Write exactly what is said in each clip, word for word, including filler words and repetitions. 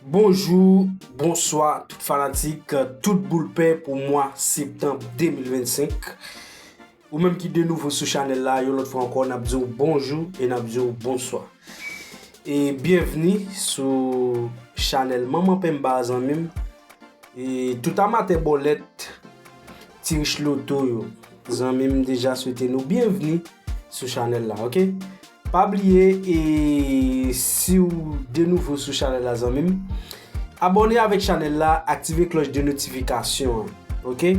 Bonjou, bonswa tout fanatik, tout boul pè pou mwa septanm de mil vennsenk. Ou menm ki de nouvo sou chanèl la, yon lòt fwa ankò, n ap di w bonjou e n ap di w bonswa. E byenvni sou chanèl Manman Penba a, zanmi m. E tout amatè bòlèt, ti rich loto yo, zanmi m, deja swete nou byenvni sou chanèl la, oke? Pa bliye, e si w de nouvo sou chanèl la, zanmi m, abòne avèk chanèl la, aktive klòch de notifikasyon an, oke?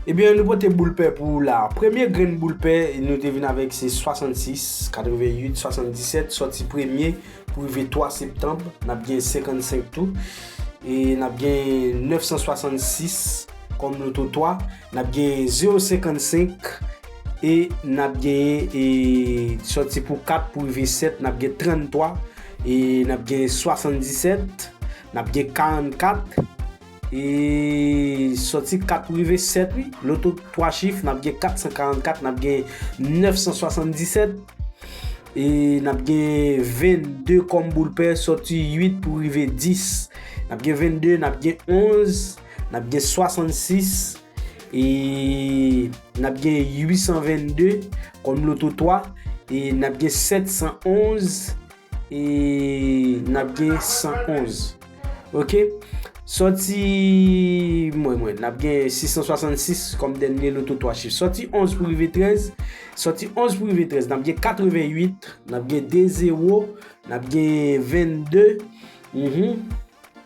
Ebyen, nou pote boul pè pou ou la. Premye grenn boul pè nou te vin avèk se swasannsis, katrevenn uit, swasanndisèt, sòti premye pou rive twa septanm, n ap gen senkannsenk tou. E n ap gen nèf san swasannsis kòm loto twa, n ap gen zewo senkannsenk, e n ap genyen, e sòti pou kat pou rive sèt, n ap gen tranntwa, e n ap gen swasanndisèt, n ap gen karannkat, e sòti kat pou rive sèt, wi. Loto twa chif, n ap gen kat san karannkat, n ap gen nèf san swasanndiset, e n ap gen vennde kòm boul pè, sòti uit pou rive dis. N ap gen vennde, n ap gen onz, n ap gen swasannsis, e n ap gen uit san vennde kòm loto twa, e n ap gen sèt san onz, e n ap gen san onz. Oke? Sòti, mwen, mwen, n ap gen sis san swasannsis kòm dènye loto twa chif. Sòti onz pou rive trèz, sòti onz pou rive trèz, n ap gen katrevenn uit, n ap gen de zewo, n ap gen vennde. Mhm.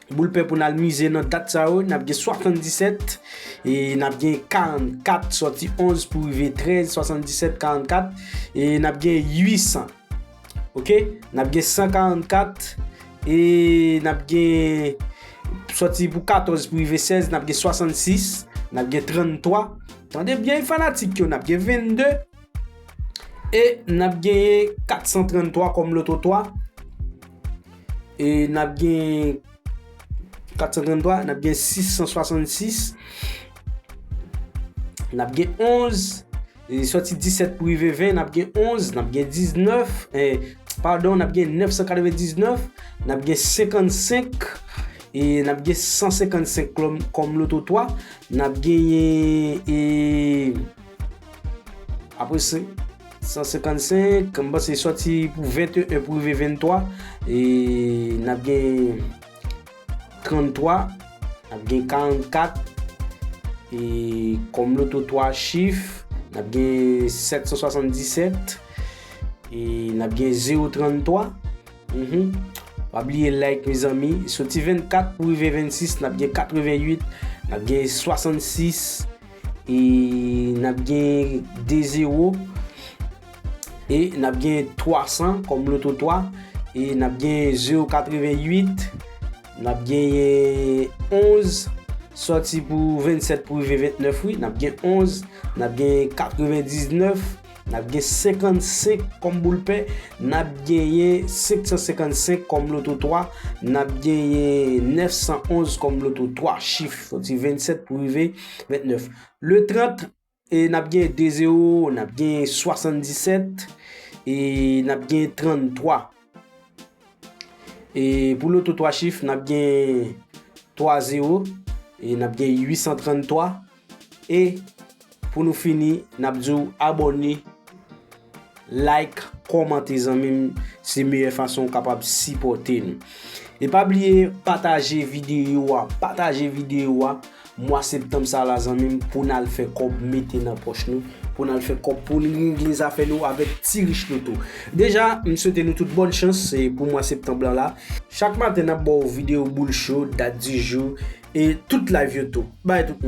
Boul pè pou n al mize nan dat sa yo, n ap gen swasanndiset, e n ap gen karannkat, sòti onz pou rive trèz, swasanndiset, karannkat, e n ap gen uit san. Oke? N ap gen san karannkat, e n ap gen, sòti pou katòz pou rive sèz, n ap gen swasannsis, n ap gen tranntwa. Tande byen, fanatik yo, n ap gen vennde, e n ap genyen kat san tranntwa kòm loto twa. E n ap gen kat san tranntwa, n ap gen sis san swasannsis, n ap gen onz, e sòti disèt pou rive ven, n ap gen onz, n ap gen diznèf, e, padon, n ap gen nèf san katrevendiznèf, n ap gen senkannsenk, e n ap gen san senkannsenk kòm, kòm loto twa, n ap genyen, e, apre se san senkannsenk, m panse sòti pou venteyen pou rive venntwa, e n ap gen tranntwa, n ap gen karannkat, e kòm loto twa chif, n ap gen sèt san swasanndiset, e n ap gen zewo tranntwa. Mhm. Pa bliye like, mezanmi. Soti vennkat pou rive vennsis, n ap gen katrevenn uit, n ap gen swasannsis, e n ap gen de zewo, e n ap gen twa san kòm loto twa, e n ap gen zewo katrevenn uit, n ap genyen onz, sòti pou vennsèt pou rive ventnèf, wi, n ap gen onz, n ap gen katrevendiznèf, n ap gen senkannsenk kòm boul pè, n ap genyen senk san senkannsenk kòm loto twa, n ap genyen nèf san onz kòm loto twa chif, sòti vennsèt pou rive ventnèf. Le trant, e n ap gen de zewo, n ap gen swasanndiset, e n ap gen tranntwa. E pou loto twa chif, n ap gen twa zewo, e n ap gen uit san tranntwa. E pou nou fini, n ap di w abòne, like, kòmante, zanmi m, se meyè fason w kapab sipòte nou. E pa bliye pataje videyo a, pataje videyo a. Mwa septanm sa la, zanmi m, pou n al fè kòb mete nan pòch nou, pou n al fè kòb, pou n regle zafè nou avèk Ti Rich Loto. Deja, m swete nou tout bòn chans, e, pou mwa septanm lan la. Chak maten, n ap ba w videyo boul cho, dat di jou, e tout live yo tou. Bay tout moun.